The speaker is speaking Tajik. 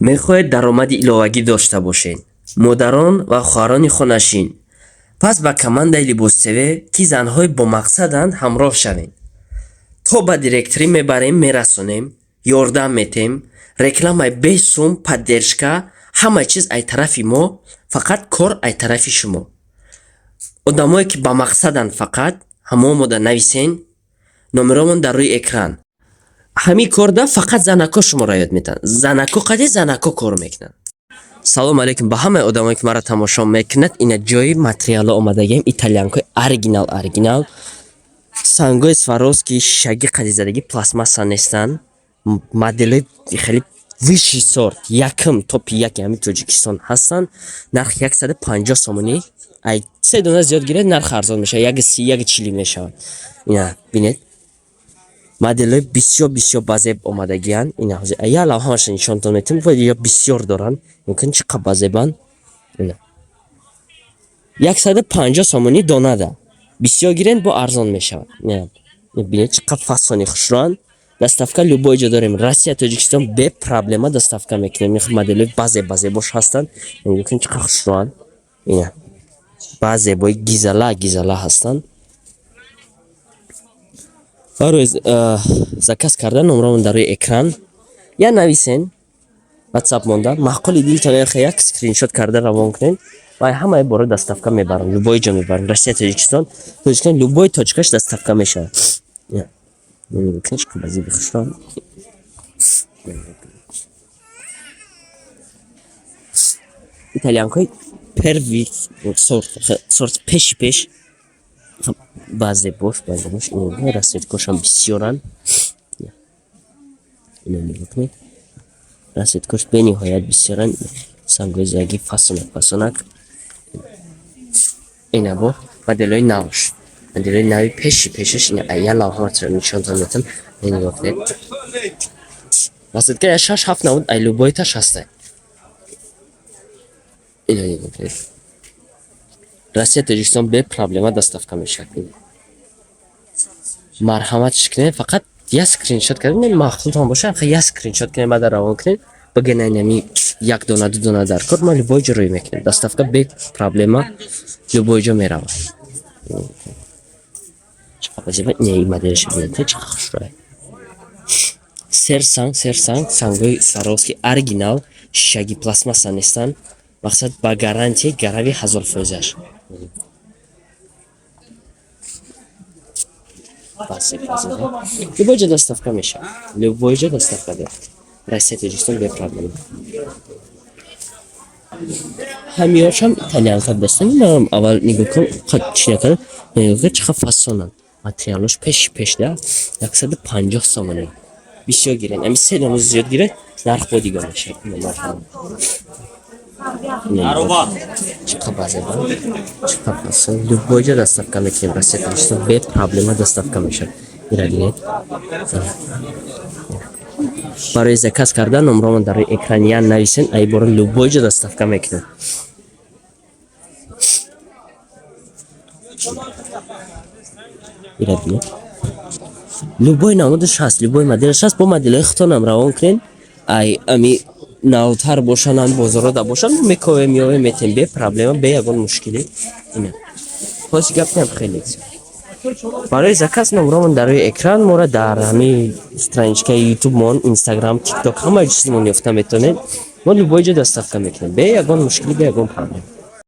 Мехоҳед даромади иловагӣ дошта бошед, модарон ва хоҳарони хонашин? Пас ба командаи Либос-ТВ, ки занҳои бомақсаданд, ҳамроҳ шавед. То ба директорӣ мебарем, мерасонем, ёрдам метем, рекламаи бесум, поддержка, ҳама чиз ай тарафи мо, фақат кор ай тарафи шумо. Одамое ки бамақсаданд, фақат ҳамо мода нависен, номеромон дар рӯи экран. Ҳамин корда фақат занако шуморо ёд метаҳанд. Занако қади занако кор мекунанд. Салом алейкум ба ҳамаи одамое, ки маро тамошо мекунад. Ина ҷои материало омадагием, итальянкои оригинал, оригинал, сангои Сваровски, шишагӣ қадизадагӣ, пластмасса нестанд. Моделои хеле высший сорт, якм топи яки ҳамин Тоҷикистон ҳастанд. Нарх 150 сомонӣ. Ай се дона зиёд гиред, нарх арзон мешавад, яки си, яки чилӣ мешавад. Ина бинед, моделҳои бисёр бисёр базеб омадагианд. Ина ҳозир як лавҳаашо нишонтон метавонем, ё бисёр доранд, мумкин чӣ қад базебанд. Ина 150 сомонӣ донада. Бисёр гирен, бо арзон мешавад. Бинед, чӣ қад фасони хушрӯанд. Доставка любой ҷо дорем, Россия, Тоҷикистон, бе проблема доставка мекунем. Моделҳои базеб базебош ҳастанд, мумкин чӣ қад хушрӯанд. Ина баъзебои гизала гизала ҳастанд. Барои заказ кардан номромон дар рӯи экран, я нависен ватсап монда. Маъқули дилтон як скриншот карда равон кунед ва ҳамаи бора доставка мебарам, любой ҷо мебарам, Россия, Тоҷикистон, Тоҷикистон любой точкаш доставка мешавад. Базиби хушрон. Итальянкои первый сорт, сорт пеши пеш, баъзе бош, баъзе бош. Расцветкошам бисёранд. Ина нигоҳ кунед, расцветкош бениҳоят бисёранд. Сангои заги фасонак фасонак. Ина бо моделҳои навш, моделҳои нави пеши пешаш. Ина як лавҳаро нишонтон метам, нигоҳ кунед, расцветка я шаш ҳафт навуд, ай любойташ ҳастай. Ина нигоҳ кунед, Россия, Тоҷикистон бе проблема доставка мешавад. Марҳаматш кунед, фақат як скриншот кардем, маъқултон бошад, як скриншот кунед, баъда равон кунед, бигӯед: "Ами як дона, ду дона дар кор". Ма любой ҷо рӯй мекунем, доставка бе проблема любой ҷо меравад. Не, ин моделаш бинед, чӣ қад хушрӯяд. Серсанг, серсанг, сангои Сваровски оригинал, шишаги, пластмасса нестанд. Мақсад, ба гарантия, гарави 1000%-аш. Любой ҷо доставка мешавад, любой ҷо доставка дорад, Россия, Тоҷикистон бе проблема. Ҳамиёшам итальянка будастанд. Инам аввал нигоҳ кун, чӣ накардам, нигоҳ кун, чӣ қад фасонанд. Материалош пеши пеш да. 150 сомонӣ. Бисёр гирен, ами се дона зиёд гиред, нарх бо дигар мешавад. Чӣ қад базеба, чӣ қад фасон. Любой ҷо доставка мекунем, Россия, Тоҷикистон бе проблема доставка мешавад. Ира бинед. Барои заказ кардан номромон дар рӯи экран, я нависен, ай бора любой ҷо доставка мекунем. Ира бинед, любой намудаш ҳаст, любой моделаш ҳаст. Бо моделҳои худтонам равон кунед, ай ами навтар бошанд, ами бозорода бошанд, мо мековем, меовем, метем бе проблема, бе ягон мушкилӣ. Ина хоси гап ням, хеле. Барои заказ номромон дар рӯи экран. Моро дар ҳамин страничкаи ютубмон, Инстаграм, Тикток, ҳамаи чизмон ёфта метавонед. Мо любой ҷо доставка мекунем бе ягон мушкилӣ, бе ягон проблема.